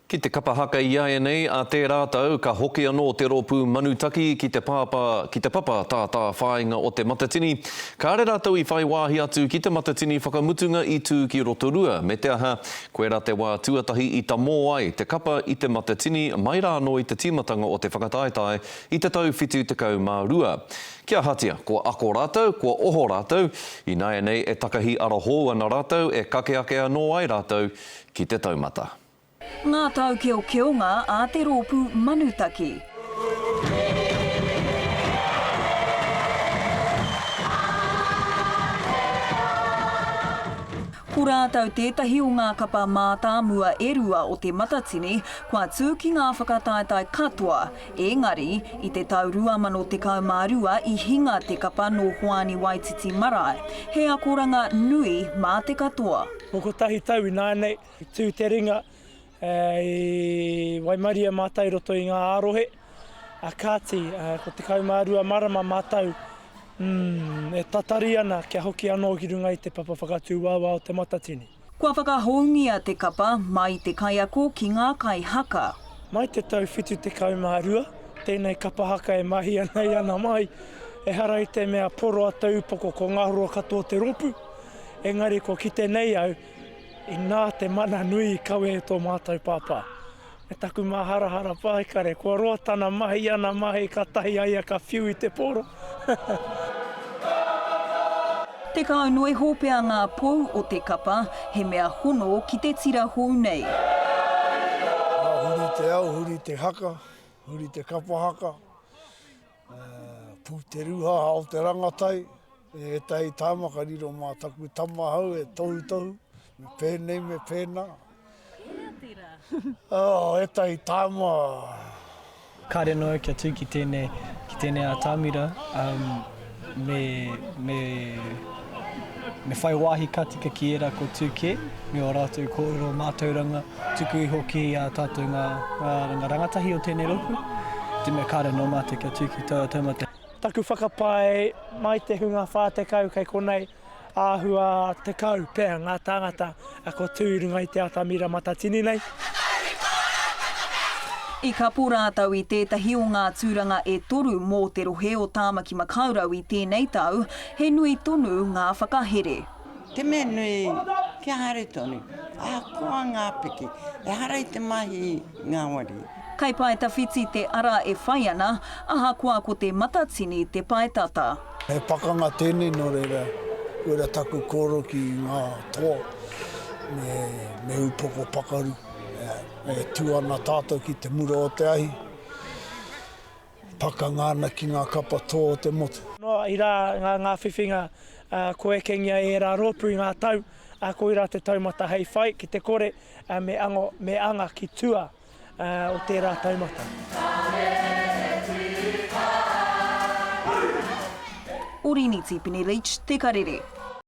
Ki te kapa haka iaianei, a tērā tau, ka hoki anō te rōpū Manutaki ki te pāpā, ki te papa tātāwhāinga o Te Matatini. Kāre rātou i whai wāhi atu ki te Matatini whakamutunga i tū ki Rotorua, me te aha, koirā te wā tuatahi i tamō ai te kapa i Te Matatini mai rā anō i te tīmatanga o te whakataetae i te tau 72. Kia ahatia, kua ako rātou, kua oho rātou, ināianei e takahi ara hou ana rātou, e kake ake anō ai rātou ki te taumata. Ngā taukeokeonga a te rōpū Manutaki. Ko rātou tētahi o ngā kapa mātāmua e rua o Te Matatini kua tū ki ngā whakataetae katoa, ēngari, i te tau 2012 i hinga te kapa nō Hoani Waititi Marae, he akoranga nui mā te katoa. Ko kotahi tau ināianei, I tū te ringa, i waimarie mātou i roto i ngā ā-rohe, a kāti, ko 12 marama mātou e tatari ana kia hoki anō ki runga i te papa whakatūwāwā o Te Matatini. Kua whakahoungia te kapa, mai i te kaiako ki ngā kaihaka. Mai te tau 72, tēnei kapa haka e mahi ana i ana mahi, ehara i te mea poroa te upoko ko ngā roa katoa te rōpū, engari kua kite nei au, Inā te mana nui i kawe e tō mātou pāpā. Me taku māharahara pāhikare, kua roa tana mahi ana mahi katahi a ia ka whiu i te pōro. Tekau noa iho pea ngā pou o te kapa, he mea hono ki te tira hou nei. Huri te ao, huri te haka, huri te kapa haka, pū te ruhaha o te rangatai, E ētahi tāma ka riro mā taku tama ahau e tohutohu, me pēnei, me pēnā. Hea tērā? Oh, ētahi tāma. Kāre anō au kia tū ki tēnei, ki tēnei atamira, um, me, me, me whai wāhi ka tika ki ērā ko tū kē, me ō rātou kōrero mātauranga tuku iho ki a tātou ngā, ngā, ngā rangatahi o tēnei rōpū, te mea kāre anō mātou kia tū ki taua taumata. Taku whakapae mai te hunga 40 kei konei, āhua 10 pea ngā tāngata kua tū i runga i te atamira matatini nei. I kapo rātou i tētahi o ngā tūranga e toru mō te rohe o Tāmaki Makaurau i tēnei tau, he nui tonu ngā whakahere. Te mea nui, kia haere tonu, ahakoa ngā piki, ehara i te mahi ngāwari. Kei pae tawhiti te ara e whai ana, ahakoa ko te Matatini te pae tata. He pakanga tēnei nō reira, koira taku kōrero ki ngā toa me, me upoko pakaru. E tū ana tātou ki te mura o te ahi. Pakanga ana ki ngā kapa toa o te motu. Noa i rā ngā ngā whiwhinga kua ekengia e ērā rōpū i ngā tau, ā, koirā te taumata hei whai, ki te kore, me ango, me anga ki tua o tērā taumata. Orini Tipene-Leach, Te Karere.